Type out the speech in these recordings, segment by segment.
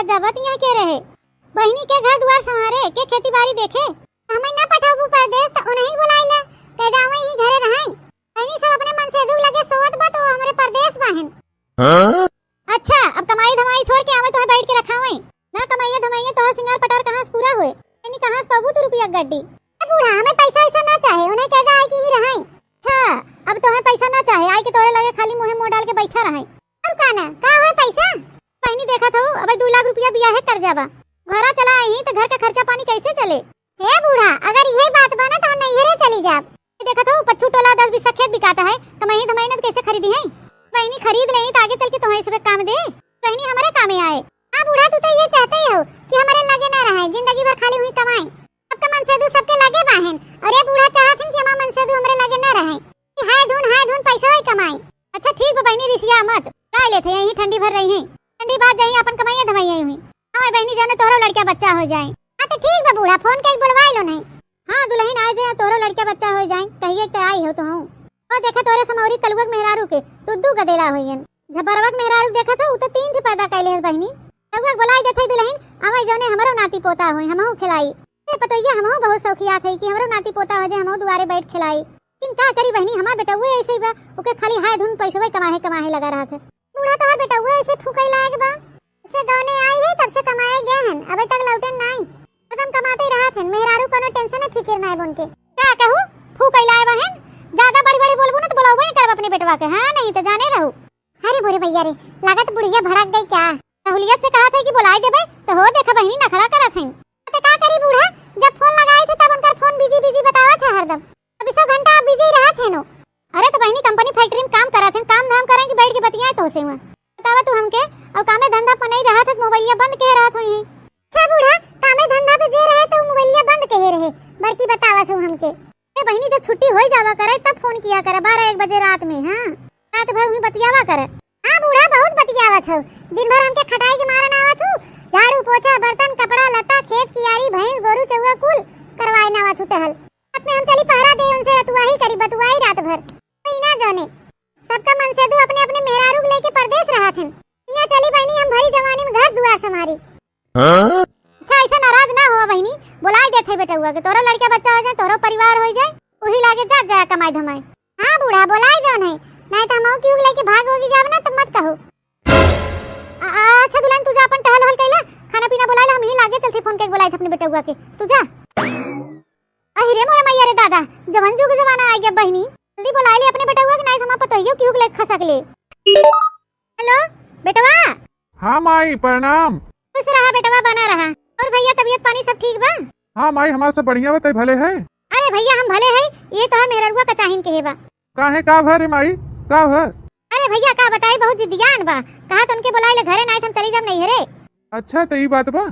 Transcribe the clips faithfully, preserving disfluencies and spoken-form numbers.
जबत यहाँ के रहे? बहिनी के घर दुआर संभारे, के खेती बाड़ी देखे? हमें ना पठाबू परदेस त उन्हीं बुलाई ले, कह जावे ही घरे रहई। बहिनी सब अपने मनसेधू लगे सोवत बा तो हमरे परदेस बाहेन। हाँ? अच्छा, अब कमाई धमाई छोड़ के आवे तोहे बैठ के रखावे। ना कमाइए धमाइए तोहे सिंगार पटार कहाँ से पूरा होए? बहिनी कहाँ से पाबू तू रुपया गड्डी? ए बूढ़ा, हमें पैसा वैसा ना चाहे, उन्हें कह जाए कि ही रहई। अच्छा, अब तोहे पैसा ना चाहे, आई के तोरे लगे खाली मुँहे मुँह डाल के बैठा रहई। अब का ना, का होए पैसा? बहिनी देखत हऊ, अबे दू लाख रुपया बियाहे कर्जा बा। घरा चला आई त घर का खर्चा पानी कैसे चले? हे बूढ़ा, अगर इहे बात बा ना त हम नैहरे चली जाब। देखत हऊ, पच्छू टोला दस बीस खेत बिकाता है, कमाई धमाई ना त कैसे खरीदी है? बहिनी खरीद लेई त आगे चल के तोहे सब काम दे, बहिनी हमरे कामे आए। हाँ बूढ़ा, तू तो ये चाहते ही हो कि हमारे लगे ना रहे, जिंदगी भर खाली हुई कमाई। अब तो मनसेधू सबके लगे बाहेन, और ये बूढ़ा चाहत हन कि हमार मनसेधू हमरे लगे ना रहे। हाय धुन, हाय धुन, पैसा ही कमाई। अच्छा ठीक बा बहिनी, रिसिया मत, का लेत है, यहीं ठंडी भर रही है, ठंडी बाद जाई अपन कमाइए धमाइए हुई। हाँ बहिनी, जाने तोहरो लड़का बच्चा हो जाए। हाँ तो ठीक बा बूढ़ा, फोन कई बोलवाई लो नहीं। हाँ दुल्हन, आ जाए, तोहरो लड़का बच्चा हो जाए, कहिए तो आई हो तो हूँ। और देखा तोरे समौरी कलुआ के मेहरारू के, तू दू गदेला होइयन। झबरवा के मेहरारू देखत हो, उ तो तीन ठे पैदा कैले है बहिनी। कलुआ के बोलाई देत है दुल्हन, आवे जौने हमरो नाती पोता होई, हमहू खिलाई। ए पतोहिया, हमहू बहुत शौकियात है कि हमरो नाती पोता हो जाए, हमहू दुआरे बैठ खिलाई। लेकिन का करी बहिनी, हमार बेटउए ऐसे ही बा, ओके खाली हाय धुन पैसवे कमाहे कमाहे लगा रहत है। बूढ़ा तोहार बेटउए ऐसे फूकई लायक बा, से गौने आई है तब से कमाए गए हैं, अबे तक लौटन नाई, हरदम कमाते ही रहत हैं, मेहरारू कोनो टेंशन है फिकिर नाई बन के। का कहू, फूकई लाए बहन, ज्यादा बड़ी बड़ी बोलबू ना तो बुलाउबे नहीं करब अपने बेटवा के, हाँ नहीं तो जाने रहू। अरे बुरे भैया रे, लागत बुढ़िया भड़क गई क्या? सहूलियत से कहा था कि बुलाई देबे, तो हो देखा बहिनी नखड़ा करत हईन। तो का करी बूढ़ा, जब फोन लगाए थे तब उनकर फोन बिजी बिजी बतावा था हरदम। चौबीसों घंटा आप बिजी रहत हैं नो। अरे तो बहिनी कंपनी फैक्ट्री में काम करत हैं, काम धाम करें कि बैठ के बतियाए तो से हुआ। बतावा तू हमके, और कामे धंधा पर नहीं रहत है, मोबाइलिया बंद कहे रहत हुई हैं। अच्छा बूढ़ा, कामे धंधा पे जे रहे तो मोबाइलिया बंद कहे रहे, बड़की बतावा तू हमके। ए बहिनी, जब छुट्टी होई जावा करे, तब फोन किया करे, बारह एक बजे रात में, हाँ, रात भर हुई बतियावा करे। हाँ बूढ़ा, बहुत बतियावत हो, दिन भर हमके खटाई के मारन आवत हूँ, झाड़ू, पोछा, बर्तन, कपड़ा, लत्ता, खेत, कियारी, भैंस, गोरू, चौवा कुल करवाए न आवत हूँ टहल। रात में हम चली पहरा दे, उनसे रतुआही करी, बतुआई रात भर। तो इना जाने, सबका मनसेधू अपने अपने मेहरारू के लेके परदेस रहत हन। इहाँ चली बहिनी, हम भरी जवानी में घर दुआर संभारी। हाँ? अच्छा, ऐसा नाराज ना हुआ बहिनी, बुलाई देत है बेटउआ के, तोरो लड़का बच्चा हो जाए, तोरो परिवार हो जाए, वही लागे जात जाया कमाई धमाई। हाँ बूढ़ा, बुलाई जौन है, नहीं तो हम क्यों लेके भाग होगी जाब ना, तब मत कहो। आ, आ, अच्छा दुल्हन, तू जा अपन टहल वहल कैला, खाना पीना बुलाई ला, हम ही लागे चलते फोन के बुलाई थे अपने बेटउआ के, तू जा। अहि रे मोरे मैया रे दादा, जवन जुग जमाना आ गया बहिनी, जल्दी बुलाई ले अपने बेटउआ के, नहीं तो हम पतोहियो क्यों लेके खसक ले। हेलो बेटवा। हाँ माई, प्रणाम। खुश रहा बेटवा, बना रहा। और भैया, तबीयत पानी सब ठीक बा? हाँ माई, हमार सब बढ़िया बा, तै भले है? अरे भैया, हम भले है, ये तोहार मेहररुआ का चाहिन के है बा। काहे, का भा रे माई, का भा? अरे भैया, का बताई, बहुत जिद्दियान बा, कहा तो उनके बुलाई ले घरे, नाई तो हम चली जाब नैहरे। अच्छा, तो ई बात बा,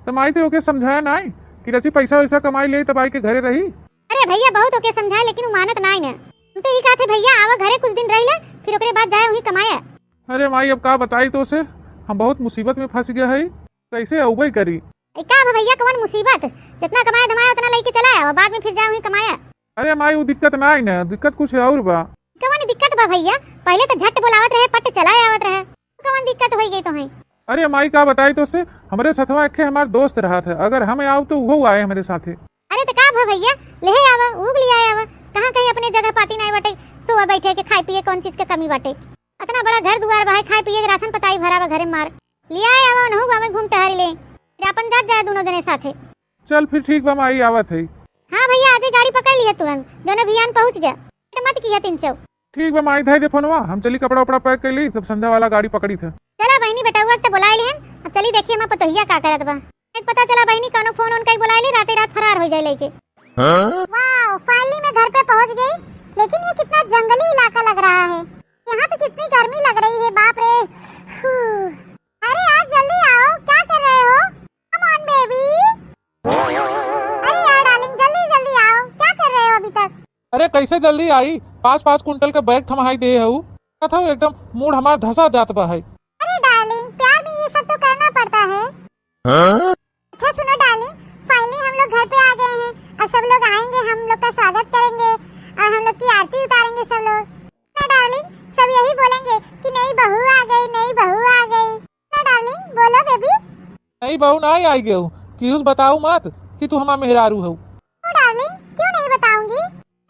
तो माई तो ओके समझाया नाई कि रची पैसा वैसा कमाई ले तब आई के घरे रही। अरे भैया, बहुत ओके समझाए, लेकिन उ मानत नाई न। हम तो ई कहत है भैया, आवा घरे कुछ दिन रह ले, फिर ओकरे बाद जाए वहीं कमाए। अरे माई, अब का बताई तो से, हम बहुत मुसीबत में फंस गया है, कैसे अउबे करी? ए, का बा भैया, कवन मुसीबत? जितना कमाए धमाए उतना लेके चला आवा, बाद में फिर जाए वहीं कमाए। अरे माई, उ दिक्कत नाई न, दिक्कत कुछ और बा। कवन दिक्कत बा भैया? पहले तो झट बोलावत रहे, पट चला आवत रहे, कवन दिक्कत होई गई तोहे? अरे माई, का बताई तो से, हमरे सथवा एक ठे हमार दोस्त रहत है, अगर हम आउब तो उहो आए हमरे साथे। अरे तो का भा भैया, लेहे आवा, ऊग लियाए आवा, कहाँ कहीं अपने जगह पाती नाई बाटे, सोवा बैठे के, खाए पिए कौन चीज के कमी बाटे? अतना बड़ा घर दुआर बा है, खाए पिए के राशन पताई भरा बा घरे मार, लियाए आवा, उनहु गाँव में घूम टहर ले, फिर अपन जात जाए दोनों जने साथे। चल फिर ठीक बा माई, आवत है। हाँ भैया, आजे गाड़ी पकड़ लिहे तुरंत, जौने भियान पहुँच जा, लेट मत किहे तीन चौ। ठीक बा माई, धै दे फोनवा, हम चली कपड़ा उपड़ा पैक कर ली, तब संध्या वाला गाड़ी पकड़ी थे। चला बहिनी, बेटउआ के तो बुलाए लिहन, अब चली देखी हमार पतोहिया का करत बा। एक पता चला बहिनी, कौनो फोन ओन कई बुलाए ली, राते रात फरार हो जाए लेके। हाँ? वाओ, finally मैं घर पे पहुंच गई, लेकिन ये कितना जंगली इलाका लग रहा है, यहाँ पे कितनी गर्मी लग रही है, बाप रे। फू। अरे यार, जल्दी आओ, क्या कर रहे हो? Come on baby। अरे यार darling, जल्दी जल्दी आओ, क्या कर रहे हो अभी तक? अरे कैसे जल्दी आई, पाँच पाँच कुंटल के बैग थमाई दे हऊ, कथऊ एकदम मूड हमार धसा जात बा है। अरे darling, प्यार में ये सब तो करना पड़ता है। हाँ? अच्छा सुनो darling, finally हम लोग घर पे आ गए हैं, अब सब लोग आएंगे, हम लोग का स्वागत करेंगे और हम लोग की आरती उतारेंगे सब लोग। ना darling, सब यही बोलेंगे कि नई बहू आ गई, नई बहू आ गई। ना darling, बोलो baby। नहीं बहू, ना आई गयो। किहुस बताऊ मत कि तू हमार मेहरारू हऊ। क्यों डार्लिंग, क्यों नहीं बताऊंगी?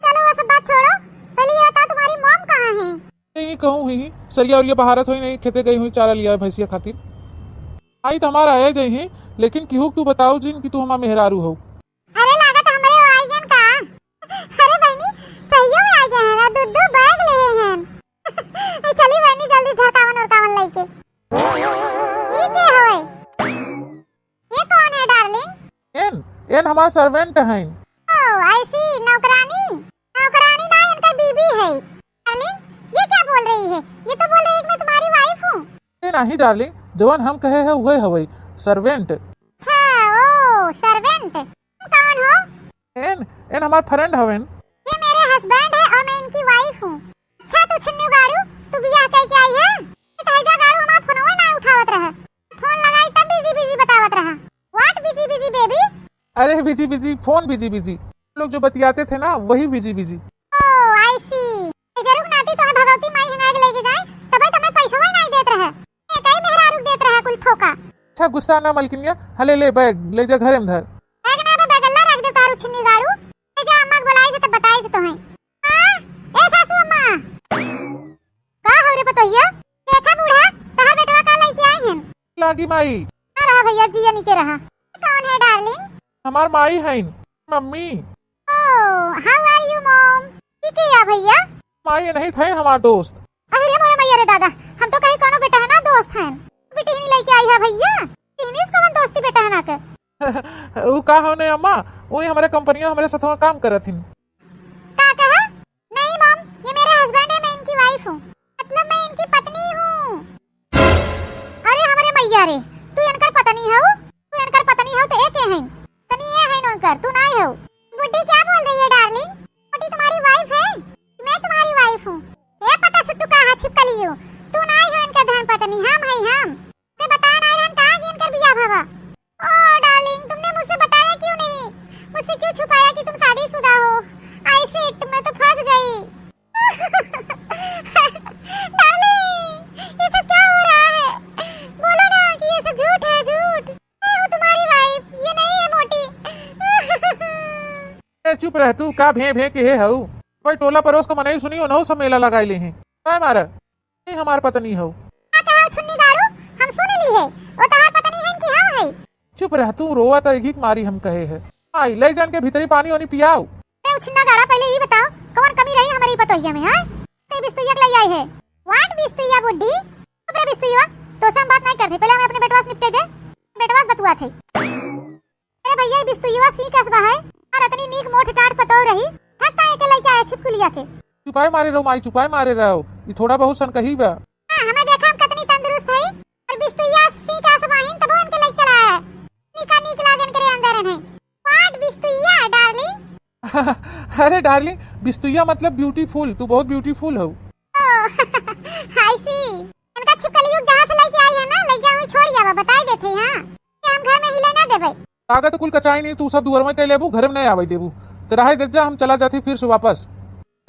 चलो वो सब बात छोड़ो, पहले ये बताओ तुम्हारी मॉम कहाँ है? नहीं कहूँ ही, सरिया उरिया बहारत होई नहीं, खेते गई हुई चारा लिया भैंसिया खातिर। आई तो हमारा आया जाई है, लेकिन किहू तू बताऊ जिन कि तू हमार मेहरारू हऊ। अरे लागत हमरे आई गन का? अरे बहनी, सहियो में आई गए हैं ना, दू दू बैग ले हैं। चली बहनी जल्दी झरकावन उरकावन लेके। ई के होए? ये कौन है डार्लिंग? एन, एन हमार सर्वेंट हैं। Oh, I see, नौकरानी। नौकरानी ना, इनकर बीबी है। डार्लिंग, ये क्या बोल रही है? ये तो बोल रही है कि मैं तुम्हारी वाइफ हूँ। ए नहीं डार्लिंग, जवन हम कहे हैं वही हवई, सर्वेंट। अच्छा, ओ सर्वेंट। तुम कौन हो? एन, एन हमार फ्रेंड हवेन। ये मेरे हस्बैंड है और मैं इनकी वाइफ हूँ। अच्छा तू छिन्नू गाड़ू, तू बियाह कह के आई है? ये तो हैजा गाड़ू हमार फोनवा ना उठावत रहा। फोन लगाई तब बिजी बिजी बतावत रहा। What busy busy baby? अरे busy busy, phone busy busy. हम लोग जो बतियाते थे ना, वही busy busy. Oh, I see। जरूर नाती तो भगवती माई हंगा के लेके जाए, तबे तो मैं पैसवा नहीं देत रहा। ये कई मेहरारू देत रहा कुल थोका। अच्छा गुस्सा ना मलकिनिया, हले ले बैग, ले जा घरे में धर। बैग ना बे, बैगल्ला रख दे तारू छिन्नी गाड़ू। ले जा अम्मा के बुलाई थे तब बताई थे तोहें। हाँ, ए सासू अम्मा। का हो रे पतोहिया? देखा बूढ़ा, तहार बेटवा का लइके आई हन। लागी माई। ना रहा भैया, जिया निके रहा। कौन है डार्लिंग? हमार माई हईन, mummy. Oh, how are you mom? ठीक है या भैया? माई नहीं थे हमार दोस्त। अरे रे मोरे मैया रे दादा, हम तो कहीं कोनो बेटा है ना दोस्त हैं। बेटी ही नहीं लइके आई है भैया, इन्हीं से कौन दोस्ती बेटा है ना के? ऊ का होने अम्मा, वही हमारे कंपनिया हमारे साथवा काम करत हिन। का कहा? नहीं मॉम, ये मेरे हस्बैंड है, मैं इनकी वाइफ हूँ, मतलब मैं इनकी पत्नी हूँ। अरे हमरे मैया रे, तू इनकर पत्नी हऊ? तू इनकर पत्नी हऊ तो एके हैं, तनी ये हैं उनकर, तू नाई हऊ। बुड्ढी क्या बोल रही है डार्लिंग? बुड्ढी तुम्हारी वाइफ है, मैं तुम्हारी वाइफ हूँ। ए पता सुट्टू कहाँ छिपकली हो, तू नाई हो इनकर धर्म पत्नी, हम है हम। ते बताया नाई रहन कहाँ कि इनकर बियाह भवा। ओ डार्लिंग, तुमने मुझसे बताया क्यों नहीं? मुझसे क्यों छुपाया कि तुम शादीशुदा हो? I shit, मैं तो फंस गई। डार्लिंग, ये सब क्या हो रहा है? बोलो ना कि ये सब झूठ है, झूठ। मैं हूँ तुम्हारी वाइफ, ये नहीं है मोटी। ए चुप रह तू, का भें भें के हे हऊ? भाई टोला परोस को मनई सुनी, ओनहु सब मेला लगाई ले हैं। काय मारा? नहीं हमार पत्नी हऊ। का कहा छुन्नी गाड़ू? हम सुन ली है। वो तोहार पत्नी है कि हाँ है? चुप रह तू, रोवा त एही मारी हम कहे है। आई, ले जान के भीतरी पानी ओनी पियाओ। ए उछिन्ना गाड़ा, पहले ई बताओ, कौन कमी रही हमारी पतोहिया में, हाँ? ते बिस्तुइया के ले आई है। What बिस्तुइया बुड्ढी? चुप रे बिस्तुइया, तो से हम बात नहीं करनी। पहले हमें अपने बेटवा से निपटे दे। बेटवा से बतुआ थे। अरे भैया, ई बिस्तुइया सी कसबा है। और इतनी नीक मोट टाट पतोह रही। हक का एके लइके आए छिपकुलिया के। चुपाए मारे रहो माई, चुपाए मारे रहो। ई थोड़ा बहुत सन कही बा। हाँ, हमें देखा हम कितनी तंदुरुस्त है। और बिस्तुइया सी कसबा हिन तबो इनके लइके चला है। निका नीक लागन करे अंदर है। What बिस्तुइया, डार्लिंग? अरे डार्लिंग, बिस्तुइया मतलब ब्यूटीफुल, तू बहुत ब्यूटीफुल हो। Oh, I see। इनका छिपकलियुग जहाँ से लेके आई है ना, ले जाओ छोड़ जावा, बताई देते हैं, हाँ। कि हम घर में हिले ना देबे। आगे तो कुल कचाई नहीं, तू सब दुआर में कह लेबू, घर में नहीं आवे देबू। तो रहे दे जा, हम चला जाती फिर से वापस।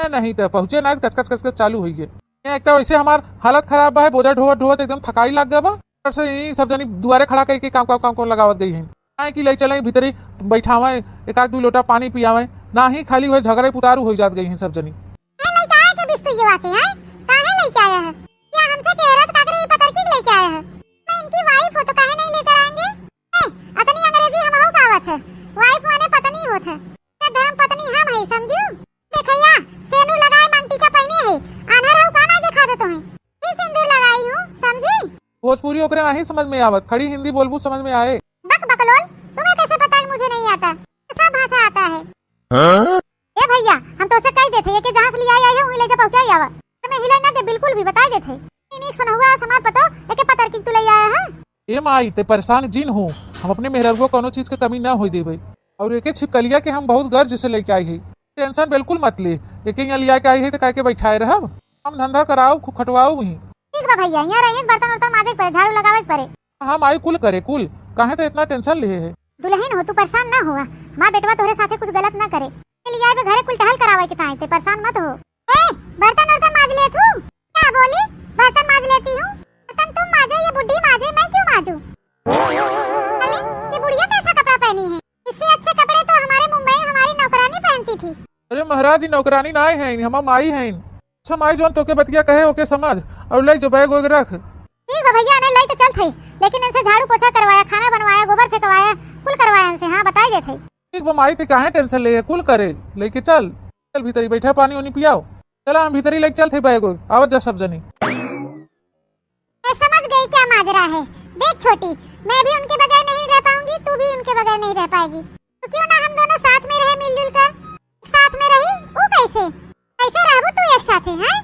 ए, नहीं तो पहुँचे ना, कचकच कचकच चालू हुई है। ये एक तो वैसे हमार हालत खराब बा है, बोझा ढोवत ढोवत एकदम थकाई लग गया बा। ऊपर से यही सब जनी दुआरे खड़ा करके काम काम काम काम लगावत गई हैं। काहे कि ले चले भीतरी बैठावे, एक आध दू लोटा पानी पियावे, ना ही खाली हुए झगड़े पुतारू हो जात गई हैं सब जनी। काहे लेके आया के बिस्तुइया के, हैं? काहे लेके आया है? क्या हमसे कह रहा था काकरे ये पतरकी लेके आया है? मैं इनकी वाइफ हूँ तो काहे नहीं लेकर आएंगे? ए, अतनी अंग्रेजी हमहू का आवत है। वाइफ माने पत्नी होत है। क्या धर्म पत्नी हम है, समझू? देखैया, सेनुर लगाए मांग टीका पहने है। आन्हर हऊ का ना देखा दे तुम्हें? फिर सिंदूर लगाई हूँ, समझी? भोजपुरी ओकरे नहीं समझ में आवत, खड़ी हिंदी बोलबू समझ में आए। बक बकलोल, तुम्हें कैसे पता कि मुझे नहीं आता? सब भाषा आता है। हाँ? ए भैया, हम तो उसे कह देते, ये के जहाँ से ले आए, आए हो, वहीं ले जा पहुँचा आवा। मैं हिला ना दे, बिल्कुल भी बताई देते। नीक सुनहुआ समार पतो, एके पतरकी तू ले आया है। ए माई, ते परेशान जिन हो, हम अपने मेहररुआ कोनो चीज के कमी ना होई देबे। और एके छिपकलिया के हम बहुत गर्ज से लेके आई है। टेंशन बिल्कुल मत ले, एके यहाँ लिया के आई है तो काहे के बैठाए रहब। काम धंधा कराओ, खूब खटवाओ वहीं। ठीक बा भैया, यहाँ रहिए, बर्तन उर्तन माजे के परे, झाड़ू लगावे के परे। हाँ माई, कुल करे, कुल। काहे तो इतना टेंशन ले है? दुल्हन हो, तू परेशान ना हुआ, हमार बेटवा तोहरे साथे कुछ गलत ना करे। के लिया बे घरे कुल टहल करावे के ताई, ते परेशान मत हो। ए, बर्तन उर्तन माज ले तू। क्या बोली? बर्तन माज लेती हूँ। बर्तन तुम माजो, ये बुड्ढी माजे, मैं क्यों माजू? महाराज, ई नौकरानी नाय हैं, हमार माई हैं। अच्छा माई, जौन तोके बतिया कहे, ओके समझ, और लइ जो बैग वैग रख। ठीक बा भैया, नहीं लइ तो चलत हई, लेकिन इनसे झाड़ू पोछा करवाया, खाना बनवाया, गोबर फेंकवाया, कुल करवाया इनसे। हाँ, बताई देत हई। ठीक बा माई, ते काहे tension ले, कुल करे, लेके चल। चल भीतरी बैठा, पानी उनी पियाओ। चला, हम भीतरी लेके चलत हई बैग वैग, आवत जा सब जनी। मैं समझ गई क्या माजरा है। देख छोटी, मैं भी उनके बगैर नहीं रह पाऊंगी, तू भी उनके बगैर नहीं रह पाएगी। तो क्यों ना हम दोनों साथ में रहे मिलजुल कर, एक साथ में रही। वो कैसे, कैसे रहबू तू एक साथे, हैं?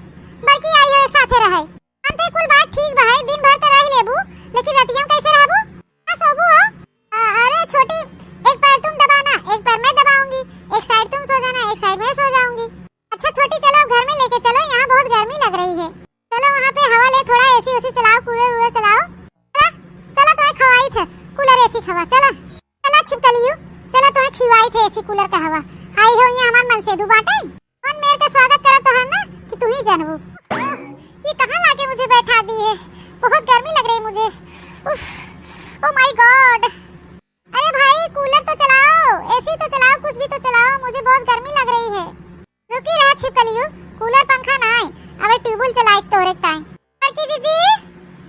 बड़की आई हो एक साथे रहे। हम तो कुल बात ठीक बा है, दिन भर तो रह लेबू, लेकिन रतिया में कैसे रहबू? ना सोबू हो? अ-, अरे छोटी, एक पैर तुम दबाना, एक पैर मैं दबाऊंगी, एक side तुम सो जाना, एक side मैं सो जाऊंगी। अच्छा छोटी, चलो घर में लेके चलो, यहाँ बहुत गर्मी लग रही है। चलो वहाँ पे हवा ले, थोड़ा AC उसी चलाओ, cooler वूलर चलाओ। चला, चला, तुम्हें खवाई थे, cooler AC खवा, चला। चला छिपकलियू, चला, तुम्हें खिवाई थे AC cooler का हवा। आई हो ये हमार मनसेधु बाटे, मन मेर के स्वागत करत तो है ना कि तू ही जानबू। ये कहाँ लाके मुझे बैठा दी है, बहुत गर्मी लग रही मुझे। उफ, oh my God। अरे भाई, cooler तो चलाओ, AC तो चलाओ, कुछ भी तो चलाओ, मुझे बहुत गर्मी लग रही है। रुकी रहा छिपकलियू, cooler पंखा ना आए, अबे ट्यूबवेल चलाई तोरे ताई। बड़की जीजी,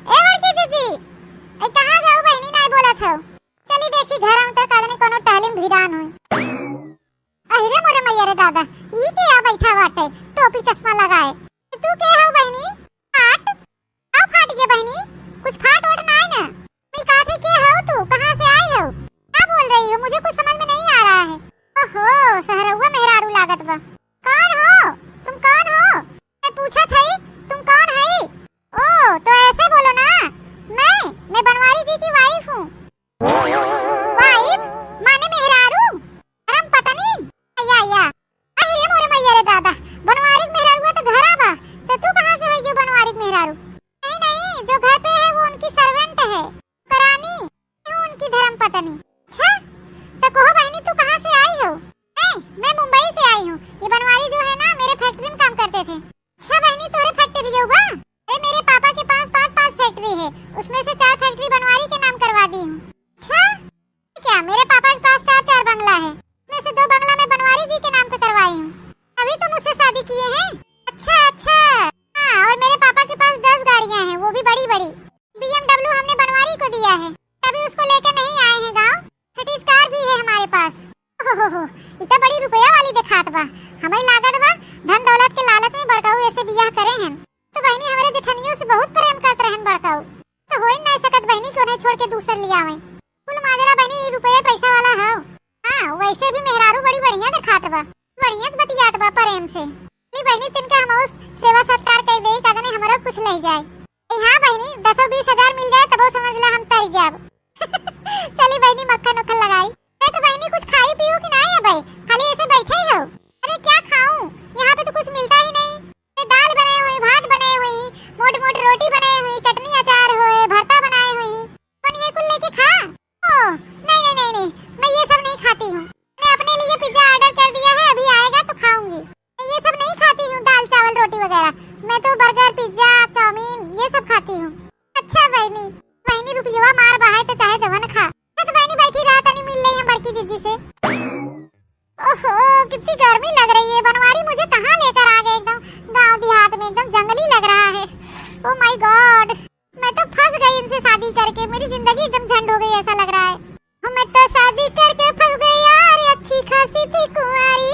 ए बड़की जीजी, ए कहाँ गऊ बहिनी, नाय बोलत हऊ? चली देखी घर में तो कदनी कोनो टहलिम भिरान होई। अहिरे मोरे मैया रे दादा, ई के आ बैठा बाटे टोपी चश्मा लगाए? तू के हऊ बहिनी? फाट? का फाट गया बहिनी? कुछ फाट वाट ना है ना? मैं कहा थे के हऊ तू? कहाँ से आई हो? क्या बोल रही हो? मुझे कुछ समझ में नहीं आ रहा है। ओहो, सहरौआ मेहरारू लागत बा। कौन हो? तुम कौन हो? मैं पूछत हई, तुम कौन हई? ओ, तो ऐसे बोलो ना। मैं, मैं बनवारी जी की wife हूँ। Wife? माने मेहरारू? धर्म पत्नी? या, या। अरे मोरे मैया रे दादा, बनवारी के मेहरारू तो घरा बा, तो तू कहाँ से होई गयो बनवारी के मेहरारू? नहीं, नहीं, जो घर पे है वो उनकी servant है, करानी, मैं हूँ उनकी धर्म पत्नी। अच्छा, तो कहो बहिनी तू कहाँ से आई हो? मैं, मैं मुंबई से आई हूँ। ये बनवारी जो है ना, मेरे factory में काम करते थे। अच्छा बहिनी, तोरे factory गयो बा? अरे मेरे पापा के पास पाँच पाँच factory है, उसमें से चार factory बनवारी के नाम करवा दी हूँ। अच्छा, क्या मेरे पापा के पास चार चार बंगला है, उसमें से दो बंगला मैं बनवारी जी के नाम पे करवाई हूँ, तभी तो मुझसे शादी किए हैं। अच्छा अच्छा। हाँ, और मेरे पापा के पास दस गाड़ियाँ हैं, वो भी बड़ी बड़ी। BMW हमने बनवारी को दिया है, तभी उसको लेकर नहीं आए हैं गाँव। Cities car भी है हमारे पास। ओहो, इतना बड़ी रुपया वाली देखात बा। हमें लागत बा धन दौलत के लालच में बड़काऊ ऐसे बियाह करे हैं। तो बहिनी हमरे जेठनियों से बहुत प्रेम करत रहन बड़काऊ। तो हो ही नहीं सकत बहिनी कि उन्हें छोड़ के दूसर ले आवे। कुल माजरा बहिनी ई रुपये पैसा वाला हो। हाँ, वैसे भी मेहरारू बड़ी बढ़िया देखात बा, बढ़िया से बतियात बा प्रेम से। ली बहिनी, तिनका हम सेवा सत्कार कर दे, का जाने हमरो कुछ ले जाए। ए हाँ बहिनी, दसो बीस हजार मिल जाए तबो समझ ला हम तर जाब। चली बहिनी, मक्खन उक्खन लगाई। अरे तो बहिनी, कुछ खाई पीऊ कि नहीं अबे? खाली ऐसे बैठे ही हो। अरे क्या खाऊं, यहाँ पे तो कुछ मिलता ही नहीं। ये दाल बनाए हुई, भात बनाए हुई, मोट मोट रोटी बनाए हुई, चटनी अचार होए, भरता बनाए हुई, अपन ये कुल लेके खा। ओ, नहीं नहीं नहीं नहीं, मैं ये सब नहीं खाती हूँ। मैंने अपने लिए pizza order कर दिया है, अभी आएगा तो खाऊंगी। मैं ये सब नहीं खाती हूँ, दाल चावल रोटी वगैरह। मैं तो burger, pizza, चाउमीन ये सब खाती हूँ। अच्छा बहिनी, बहिनी रुपयवा मार बहाए तो चाहे जवन खा। तो बहिनी बैठी रहा, तनी मिल ले हम बड़की जीजी से। ओहो, कितनी गर्मी लग रही है। बनवारी मुझे कहाँ लेकर आ गए, एकदम गांव देहात में एकदम जंगली लग रहा है। Oh my God, मैं तो फंस गई इनसे शादी करके, मेरी जिंदगी एकदम झंड हो गई ऐसा लग रहा है। मैं तो शादी करके फंस गई यार, अच्छी खासी थी कुंवारी।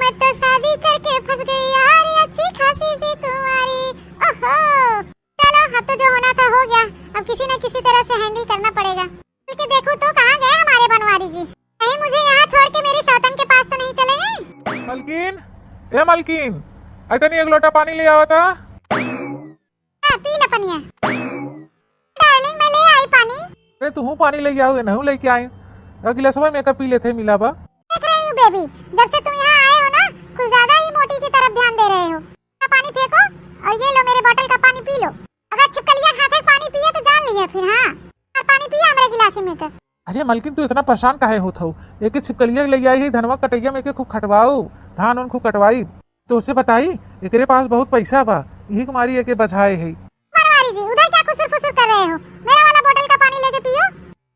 मैं तो शादी करके फंस गई यार, अच्छी खासी थी कुंवारी। ओहो, चलो अब तो जो होना था हो गया, अब किसी न किसी तरह से handle करना पड़ेगा। चल के देखो तो कहाँ गए हमारे बनवारी जी, कहीं मुझे यहाँ छोड़ के मेरी सौतन के पास तो नहीं चले गए? मलकिन, ए मलकिन, आई तनी एक लोटा पानी ले आवा था। हाँ, पी ले पनिया। Darling, मैं ले आई पानी। अरे तू पानी ले आओ, नहीं लेके आई। गिलासवा में का पी लेते मिला बा। देख रही हूँ baby, जब से तुम यहाँ आए हो ना, कुछ ज्यादा ही मोटी की तरफ ध्यान दे रहे हो। का पानी फेंको और ये लो मेरे bottle का पानी पी लो। अगर छिपकलिया खाते पानी पिए तो जान लिए फिर, हाँ। और पानी पिया हमरे गिलासी में के। अरे मलकिन, तू इतना परेशान काहे होत हऊ? एके छिपकलिया ले आई है धनवा कटैया में, एके खूब खटवाऊ, धान उन खूब कटवाई। तो उसे बताई, एकरे पास बहुत पैसा बा, यही कुमारी एके बझाए है। बनवारी जी, उधर क्या खुसुर फुसुर कर रहे हो? मेरा वाला bottle का पानी लेके पियो,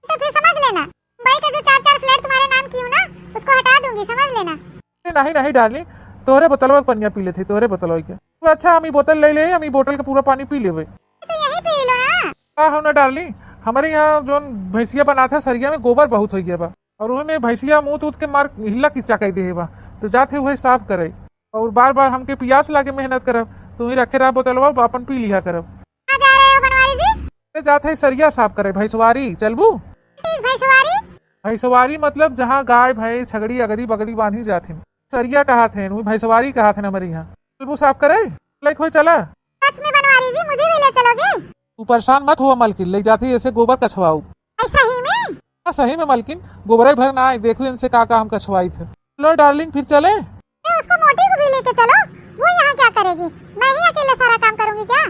तो फिर समझ लेना। मुंबई का जो चार चार flat तुम्हारे नाम की हूँ ना, उसको हटा दूंगी, समझ लेना। अरे नहीं, नहीं darling, तोहरे बोतलवा के पनिया पी लेत है, तोहरे बोतलवा के। अच्छा, हम ई बोतल ले ले, हम ई बोतल के पूरा पानी पी लेबे। तो यही पी लो ना। का हो ना डार्लिंग, हमरे यहाँ जौन भैंसिया बनात है सरिया में गोबर बहुत होइ गया बा, और ओमे भैंसिया मूत उत के मार हिल्ला किच्चा कइ देहे बा, तो जात है वही साफ करे, और बार बार हमके पियास लागे मेहनत करब, तू ही रखे रहा बोतलवा, अपन पी लिहा करब। कहाँ जा रहे हो बनवारी जी? अरे जात है सरिया साफ करे, भैंसवारी चलबू? What is भैंसवारी? भैंसवारी मतलब जहाँ गाय भैंस छगड़ी अगरी बगरी बांधी जात है, सरिया कहत है, वही भैंसवारी कहत है हमरे यहाँ। चलबू साफ करे? लाइक हो चला। सच में बनवारी जी, मुझे भी ले चलोगे? तू परेशान मत हुआ मलकिन, ले जाती ऐसे गोबर कछवाऊ। ऐसा ही में? हाँ सही में मलकिन, गोबरे भर ना आए, देखो इनसे का का हम कछवाई थे। लो डार्लिंग फिर चले। ए, उसको मोटी को भी लेके चलो, वो यहाँ क्या करेगी? मैं ही अकेले सारा काम करूंगी क्या?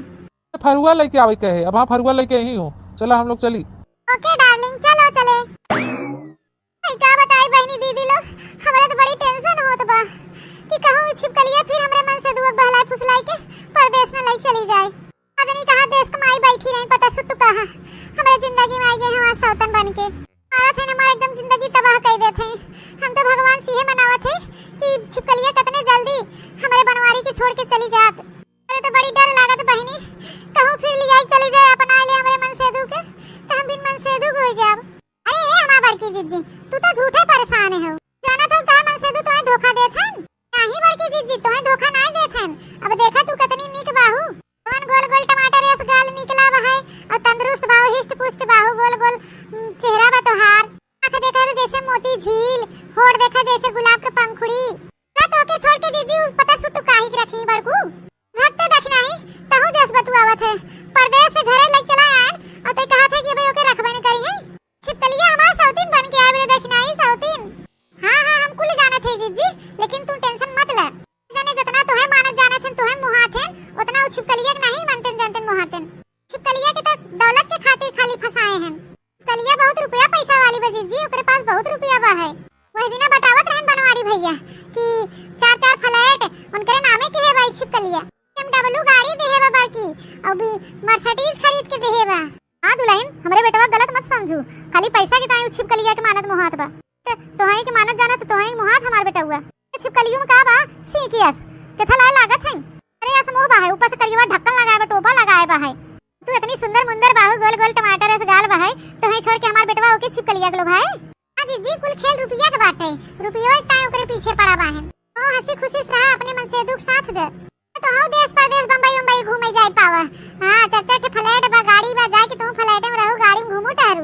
फरुआ लेके आवे कहे, अब हाँ फरुआ लेके यही हो, चला हम लोग चली। ओके डार्लिंग, चलो चले। अरे का बताई बहिनी दीदी लोग, हमरा तो बड़ी टेंशन होत बा कि कहूँ ई छिपकलिया फिर हमरे मनसेधुआ बहलाए फुसलाए के परदेस में लई चली जाए। का जनी कहाँ देस कमाई बैठी रही, पता छुट्टू कहाँ हमरे जिंदगी में आई गई हमार सौतन बन के। औरत है हमार एकदम जिंदगी तबाह कर देत है। हम तो भगवान से ये मनावत है कि छिपकलिया कितने जल्दी हमरे बनवारी के छोड़ के चली जात। अरे तो बड़ी डर लागत बहिनी, कहूँ फिर लियाई चली जाए अपना ले हमरे मनसेधु के, तो हम बिन मनसेधु के हो जाब। अरे ए हमार बड़की जिज्जी, तू तो झूठे परेशान हो। जानत हो का मनसेधु तोहे धोखा देत हन? नाही बड़की जिज्जी, तोहे धोखा नाही देत हन। अब देखा तू कितनी नीक बाहू। कौन गोल गोल टमाटर यस गाल निकला बा है, और तंदुरुस्त बाहू, हिस्ट पुस्ट बाहू, गोल गोल, उम, चेहरा बा तोहार। आँख देखा तो जैसे मोती झील, होठ देखा जैसे गुलाब के पंखुड़ी। का तोके छोड़ के जिज्जी उस पता सुट्टू काहे के रखी बड़कू? भक्ते दखिनाही, तहु जस बतुआवत है। परदेस से घरे लग चला आए, और ते कहत है कि भाई ओके रखबे न करी है। छिपकलिया हमार सौतीन बन के आवे रे दखिनाही सौतीन। हाँ, हाँ, हम कुल जानत है जिज्जी, लेकिन तू टेंशन मत ले। जने जितना तोहे मानत जानत हन, तोहे मुहात हन, उतना उ छिपकलिया के नहीं मानतन जानतन मुहातन। छिपकलिया के तो दौलत के खातिर खाली फंसाए हन। छिपकलिया बहुत रुपया पैसा वाली बा जिज्जी, ओकरे पास बहुत रुपया बा है। वही दिना बतावत रहन बनवारी भैया कि चार चार फ्लैट उनकरे नामे के है भाई छिपकलिया। बी एम डब्ल्यू गाड़ी देहे बा बड़की, और भी मर्सिडीज खरीद के देहे बा। हाँ दुल्हन, हमरे बेटवा गलत मत समझू, खाली पैसा के ताई उ छिपकलिया के मानत मोहात बा। त तोहई के मानत जानत तोहई मोहात हमार बेटवा। ए छिपकलियो में का बा, सींक यस, केथा लाए लागत है। अरे यस मुँह बा है, ऊपर से करियवा ढक्कन लगाए बा, टोपा लगाए बा है। तू इतनी सुंदर मुंदर बाहू, गोल गोल टमाटर यस गाल बा है, तोहई छोड़ के हमार बेटवा ओके छिपकलिया के लोभाए। हाँ जिज्जी, कुल खेल रुपया के बाटे, रुपयो एक ताई ओकरे पीछे पड़ा बा है। ओ हंसी खुशी से रहा, अपने मनसेधु के साथ दे। तो हौ देश परदेश बम्बई उम्बई घूमे जाए पावा। हाँ, चार चार ठे फ्लैट बा, गाड़ी बा, जाए के तू फ्लैट में रहू, गाड़ी में घूमू टहरू।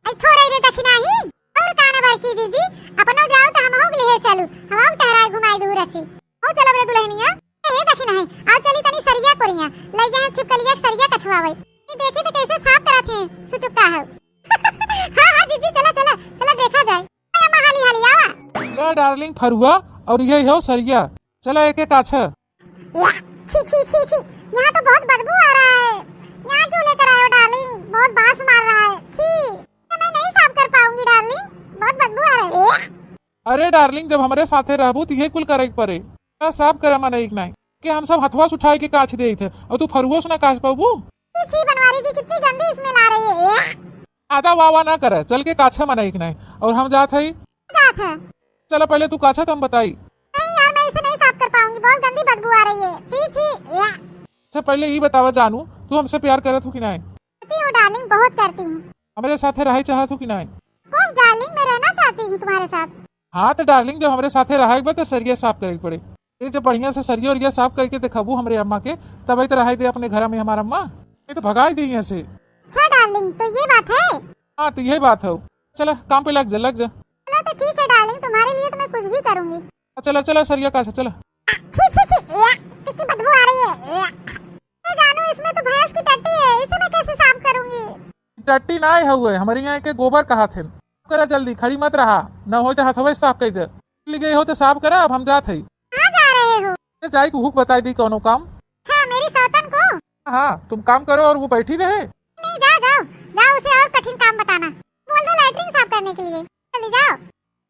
आई थोड़े रे दखिनाही, और का ना बड़की जिज्जी, अपनो जाओ तो हमहू के लिए चलू, हमहू टहराए घुमाए दूर अच्छी। हो चलब रे दुल्हनिया। ए दखिनाही, आओ चली तनी सरिया कोरिया, लई गए हैं छिपकलिया के सरिया कछवावे। ये देखी तो कैसे साफ करत है, सुटुक्का है। हाँ, हाँ, जिज्जी, चला, चला, चला देखा जाए। अरे अम्मा, हाली, हाली, आवा। ले डार्लिंग फरुआ, और ये हो सरिया, चला एक एक काछा। या, छी, छी, छी, छी, यहाँ तो बहुत बदबू आ रहा है। यहाँ क्यों लेकर आए हो डार्लिंग? बहुत बास मार रहा है। छी, ये मैं नहीं साफ कर पाऊंगी डार्लिंग, बहुत बदबू आ रहा है। या। अरे डार्लिंग, जब हमरे साथे रहबू तो ये कुल करे के पड़े। का साफ करे मनई के नाई? के हम सब हथवा से उठाए के काछ देइत है और तू फरुओ से ना काछ पाबू? छी, छी, बनवारी जी, कितनी गंदी स्मेल आ रही है। या। आदा वाह वाह ना करे, चल के काछे मनई के नाई। और हम जात हई। जात है। चला पहले तू काछा तो हम बताई। नहीं यार, मैं इसे नहीं साफ कर पाऊंगी, बहुत गंदी बदबू आ रही है। छी, छी, या। अच्छा पहले ई बतावा जानू, तू हमसे प्यार करत हू कि नाई? करती हूँ डार्लिंग, बहुत करती हूँ। हमरे साथे रहे चाहत हू कि नाई? Of course डार्लिंग, मैं रहना चाहती हूँ तुम्हारे साथ। हाँ तो डार्लिंग, जब हमरे साथे रहे के बा तो सरिया साफ करे के पड़े। ये जब बढ़िया से सरिया उरिया साफ करके देखाबू हमरे अम्मा के, तब तो रहे दे अपने घर में हमार अम्मा, नहीं तो भगाई दे यहाँ से। अच्छा डार्लिंग, तो ये बात है? हाँ तो यही बात है। चला काम पे लग जा, लग जा। चलो तो ठीक है डार्लिंग, तुम्हारे लिए तो मैं कुछ भी करूंगी। हाँ, चला चला सरिया काछा चला। छी, छी, छी, या, कितनी बदबू आ रही है। या। ए जानू, इसमें तो भैंस की टट्टी है, इसे मैं कैसे साफ करूंगी? टट्टी ना है हुए, हमारे यहाँ के गोबर कहा थे। करा जल्दी, खड़ी मत रहा, न हो तो हथवे साफ कर दे। ले गई हो तो साफ करा, अब हम जात हई। कहाँ जा रहे हो? ए, जाई को हुक बताई दी कौनो काम। अच्छा, मेरी सौतन को? हाँ, तुम काम करो और वो बैठी रहे। नहीं, जाओ, जाओ, जाओ, उसे और कठिन काम बताना। बोल दो लैट्रिन साफ करने के लिए, जल्दी जाओ।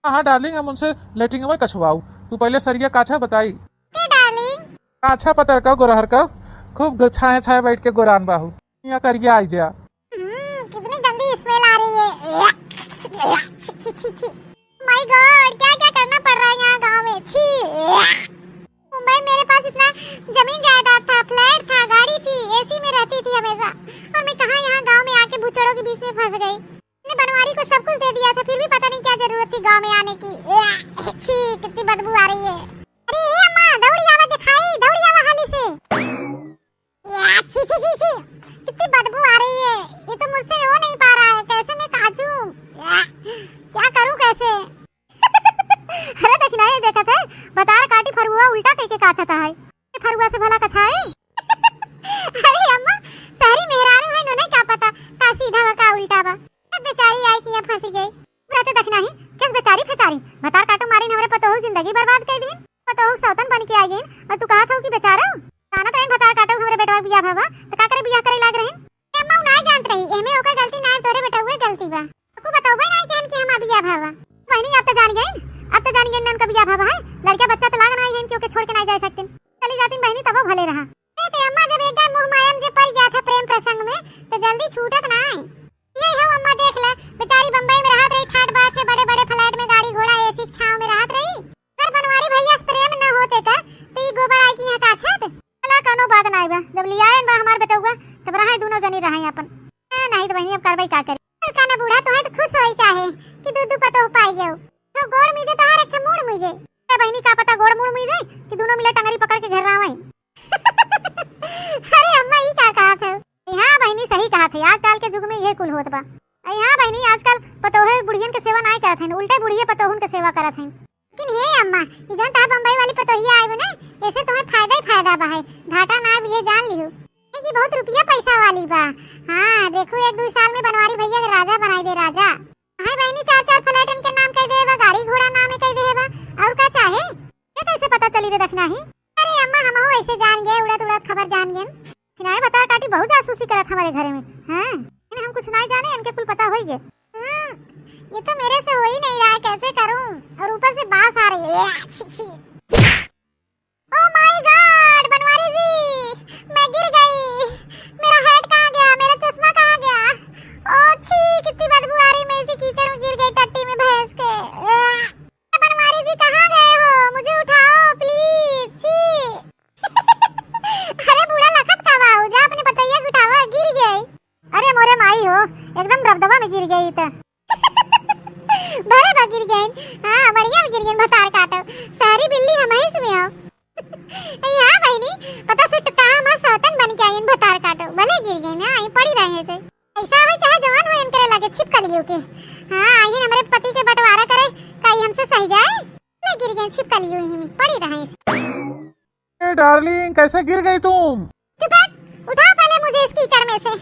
हाँ, हाँ, डार्लिंग, हम उनसे लेटरिंग में कछवाऊ। तू पहले सरिया काछा बताई। के डार्लिंग? काछा पतर का गोरहर का, खूब ग-, छाया छाया बैठ के गोरान बाहू। यहाँ करिया आई जा। हम्म, कितनी गंदी स्मेल आ रही है। छी, छी, छी, छी। My God, क्या क्या करना पड़ रहा है यहाँ गाँव में। छी। कुछ दे दिया था, फिर भी पता नहीं क्या जरूरत थी गांव में आने की। या, छी, कितनी बदबू आ रही है। अरे ए अम्मा, दौड़ी आवा दिखाई, दौड़ी आवा हाली से। या, छी, छी, छी, छी, कितनी बदबू आ रही है। ये तो मुझसे हो नहीं पा रहा है, कैसे मैं काचूं? या, क्या करूं कैसे? अरे देखना, ये देखत है, बतार काटी फरुआ उल्टा कइके काचत है। ये फरुआ से भला कछाए? अरे अम्मा, सारी मेहरारू है, उन्हें क्या पता का सीधा बा का उल्टा बा। अब बेचारी आई कि यहाँ फंसी गई। बुरा तो देखना ही, किस बेचारी फेचारी, बतार काटो मारिन हमरे पतोहू जिंदगी बर्बाद कर दीन। पतोहू सौतन बन के आई गईन और तू कहत हो कि बेचारा। जानत रहे बतार काटो हमरे बेटवा के बियाह भवा, तो का करे बियाह करे लाग रहीन? ए अम्मा, उ नाय जानत रही, एमे ओकर गलती नाय, तोरे बेटउए गलती बा। तू बतउबे नाय केहन कि हम बियाह भवा। बहिनी, अब त जान गईन, अब त जान गईन उनका बियाह भवा है। लड़का बच्चा त लाग नाय गईन कि ओके छोड़ के नाय जाए सकतीन। चली जातीन बहिनी, तबो भले रहा। ए ते अम्मा, जब एक बार मुँह माया में जे पड़ गया था प्रेम प्रसंग में, तो जल्दी छूटत नाय। ये हो अम्मा, देख ले, बेचारी बम्बई में रहत रही, ठाट बाट से बड़े बड़े फ्लैट में, गाड़ी घोड़ा, एसी के छाँव में रहत रही। अगर बनवारी भैया से प्रेम न होते का, तो ई गोबर आई की यहाँ काछत? चला, कौनो बात नाय बा, जब लियाएन बा हमार बेटउआ, तब रहे दोनों जनी रहे अपन। ए, नहीं तो बहिनी, अब करबे का करे? सरका ना बूढ़ा, तोहे तो खुश होई चाहे कि दू दू पतोह पाई गयो। तो गोड़ मीजे तोहार एक ठे मूड़ मीजे। ए बहिनी, का पता गोड़ मूड़ मीजे कि दोनों मिले टंगरी पकड़ के घेर रहा है। अरे अम्मा, ई का कहत है? हाँ बहिनी, सही कहत है, आजकल के जुग में ये कुल होत बा। अरे हाँ बहिनी, आजकल पतोहे बुढ़ियन के सेवा नाय करत हैं, उल्टे बुढ़िये पतोहन के सेवा करत हैं। लेकिन हे अम्मा, ई जौन तहार बम्बई वाली पतोहिया आइब ना, एसे तुम्हें फायदा ही फायदा बा है, घाटा ना भी, ये जान लियो। ये कि बहुत रुपया पैसा वाली बा। हाँ, देखो, एक दो साल में बनवारी भैया के राजा बनाई दे, राजा। हाय बहिनी, चार चार फ्लैट इनके नाम कह दे बा, गाड़ी घोड़ा नाम कह दे बा, और का चाहे? ये कैसे पता चली रे दखना ही? अरे अम्मा, हमहू ऐसे जान गए, उड़त उड़त खबर जान गए। किनारे बता काटी बहुत जासूसी करत हमारे घरे में। हाँ, इन्हें हम कुछ ना जाने, इनके कुल पता होई गए। हम्म, ये तो मेरे से हो ही नहीं रहा है, कैसे करूं? और ऊपर से बास आ रही है। या, छी, छी। Oh my God, बनवारी जी, मैं गिर गई। मेरा hat कहाँ गया? मेरा चश्मा कहाँ गया? ओ छी, कितनी बदबू आ रही, मैं इसी कीचड़ में गिर गई, टट्टी में भैंस के। या। बनवारी जी, कहाँ गए हो? मुझे उठाओ please। छी। अरे बूढ़ा लखत का बाऊ, जा अपने पतैया के उठावा, गिर गए। अरे मोरे माई हो, एकदम रबदवा में गिर गई त। भले बा गिर गए, हाँ बढ़िया में गिर गए, भतार काटो। शहरी बिल्ली हम ही सुने हो। ए हाँ बहिनी, पता सुट कहाँ हम सौतन बन के आई भतार काटो, भले गिर गए ना, आई पड़ी रहे से। ऐसा हो चाहे जवान हो, इनकरे लगे छिपकलियों के। हाँ, आइए हमरे पति के बंटवारा करे, का ई हमसे सही जाए? ले गिर गए छिपकलियों ही में, पड़ी रहे से। ए डार्लिंग, कैसे गिर गई तुम? चुप है, उठाओ पहले मुझे इस कीचड़ में से।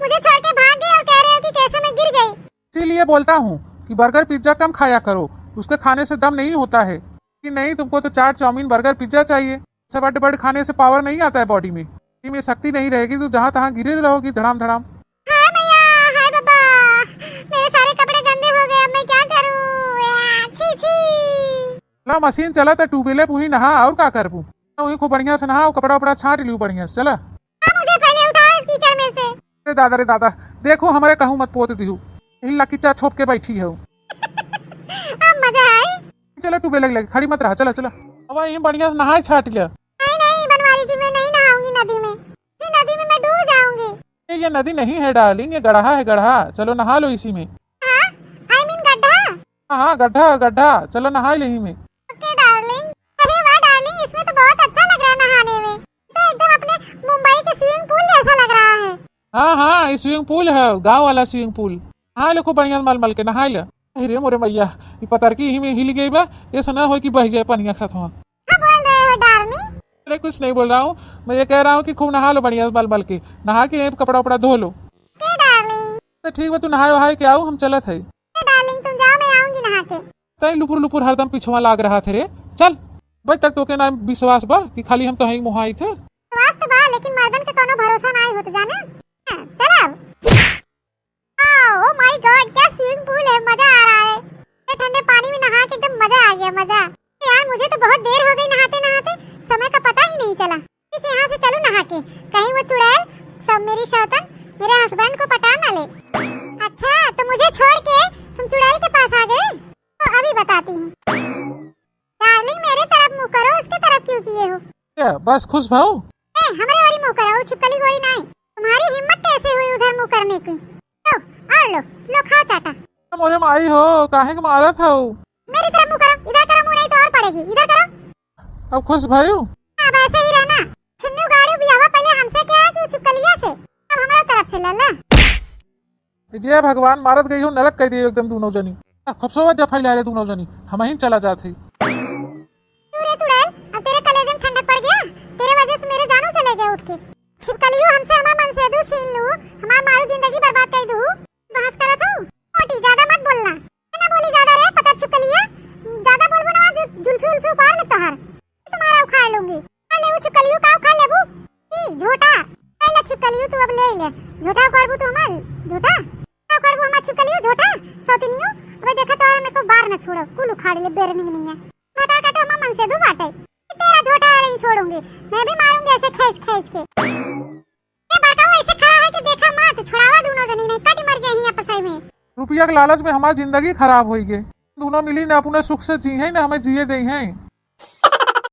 मुझे छोड़ के भाग गए और कह रहे हो कि कैसे मैं गिर गई। इसीलिए बोलता हूँ कि बर्गर पिज्जा कम खाया करो, उसके खाने से दम नहीं होता है। कि नहीं, तुमको तो चाट, चाउमीन, बर्गर, पिज्जा चाहिए। सब अड्ड बड्ड खाने से पावर नहीं आता है बॉडी में, बॉडी में शक्ति नहीं रहेगी, तो जहाँ तहाँ गिरे रहोगी धड़ाम धड़ाम। हाय मैया, हाय बाबा, मेरे सारे कपड़े गंदे हो गए, अब मैं क्या करूँ? आ, छी, छी। ला मशीन चला तो ट्यूबवेले पूरी नहा, और का करबू? वही खूब बढ़िया से नहा, कपड़ा उपड़ा छाट लियो बढ़िया से, चला। हाँ, मुझे पहले उठाओ इस कीचड़ में से। अरे दादा रे दादा, देखो हमरे कहूँ मत पोत दिहू, हिल्ला किच्चा छोप के बैठी हो। अब मजा आए। चला ट्यूबवेल लगे, खड़ी मत रहा, चला चला। अब यहीं बढ़िया से नहाए छाट लिया। नहीं नहीं बनवारी जी, मैं नहीं नहाऊंगी नदी में। जी नदी में मैं डूब जाऊंगी। ये, ये नदी नहीं है डार्लिंग, ये गढ़ा है गढ़ा, चलो नहा लो इसी में। हाँ, I mean गड्ढा। हाँ हाँ गड्ढा गड्ढा, चलो नहा लो इसी में। Okay darling. अरे वाह डार्लिंग, इसमें तो बहुत अच्छा लग रहा है नहाने में, तो एकदम अपने मुंबई के स्विमिंग पूल जैसा लग रहा है। हाँ हाँ, ये स्विमिंग पूल है, गाँव वाला स्विमिंग पूल। नहा लो खूब बढ़िया मल मल के नहा लो। अरे मोरे मैया, ये पतरकी ही में हिल गई बा, ऐसा ना हो कि बह जाए पनिया साथ में। क्या बोल रहे हो डार्लिंग? अरे कुछ नहीं बोल रहा हूँ, मैं ये कह रहा हूँ कि खूब नहा लो बढ़िया मल मल के, नहा के कपड़ा उपड़ा धो लो। Okay darling. तो ठीक बा, तू नहाए वहाए के आओ, हम चलत है। ओके डार्लिंग, तुम जाओ, मैं आऊंगी नहा के। तई लुपुर लुपुर हरदम पिछुआ लाग रहा थे रे, चल। बज तक तोके ना विश्वास बा कि खाली हम तोहे मुहाई थे। विश्वास तो बा, लेकिन मर्दन के कोनो भरोसा ना होत जाने। हाँ, चल अब। Oh my God, क्या स्विमिंग पूल है, मजा आ रहा है। ये ठंडे पानी में नहा के एकदम मजा आ गया, मजा। यार, मुझे तो बहुत देर हो गई नहाते नहाते, समय का पता ही नहीं चला। इस यहाँ से चलो नहा के, कहीं वो चुड़ैल सब मेरी शौतन मेरे हस्बैंड को पटा ना ले। अच्छा, तो मुझे छोड़ के तुम चुड़ैल के पास आ गए? तो अभी बताती हूँ। डार्लिंग, मेरे तरफ मुंह करो, उसके तरफ क्यों किए हो? क्या बस खुश भाव? ए, हमारे वाली मुंह करो, वो छिपकली गोरी नहीं। तुम्हारी हिम्मत कैसे हुई उधर मुंह करने की? लो, और लो, लो, खाओ चाटा। मोरे माई हो, काहे के मारत हो? मेरी तरफ मुंह करो, इधर करो मुंह, नहीं तो और पड़ेगी, इधर करो। अब खुश भयू? अब ऐसे ही रहना। छिन्नू गाड़ू बियाहवा पहले हमसे क्या है कि छिपकलिया से, अब हमारा तरफ से ले ले। जय भगवान, मारत गई हो, नरक कह दियो एकदम दोनों जनी। आ, खूब सोवत जा फैला रे दोनों जनी, हम ही चला जात है। तू रे चुड़ैल, अब तेरे कलेजे में ठंडक पड़ गया, तेरे वजह से मेरे जानू चले गए उठ के। छिपकलियो हमसे हमार मनसेदू छीन लू, हमार मारू जिंदगी बर्बाद कर दू। बहस करत हूँ, मोटी ज्यादा मत बोलना। ना बोली ज्यादा रे पतर छिपकलिया, ज्यादा बोलबो ना जु-, जुल्फी उल्फी उपाड़ ले तोहार। तुम्हारा उखाड़ लूंगी। उखाड़ लेबू छिपकलियो, का उखाड़ लेबू? ई झोटा, पहले छिपकलियो तू अब ले ले। झोटा उखाड़बू तू हमार, झोटा? का उखाड़बू हमार छिपकलियो, झोटा? सौतनियो, अबे देखा तोहार में को बार न छोड़ो, कुल उखाड़ ले बेरनिंग नहीं है। भतार काटो हमार मनसेदू बाटे। तेरा झोटा नहीं छोड़ूंगी, मैं भी मारूंगी ऐसे खींच खींच के। ये बड़काऊ ऐसे खड़ा है कि देखा मत, छुड़ावा दोनों जनी, नहीं कट मर जाए आपस में। रुपया के लालच में हमार जिंदगी खराब होई गे। दोनों मिली ना अपने सुख से जी हैं, ना हमें जिए दे हैं।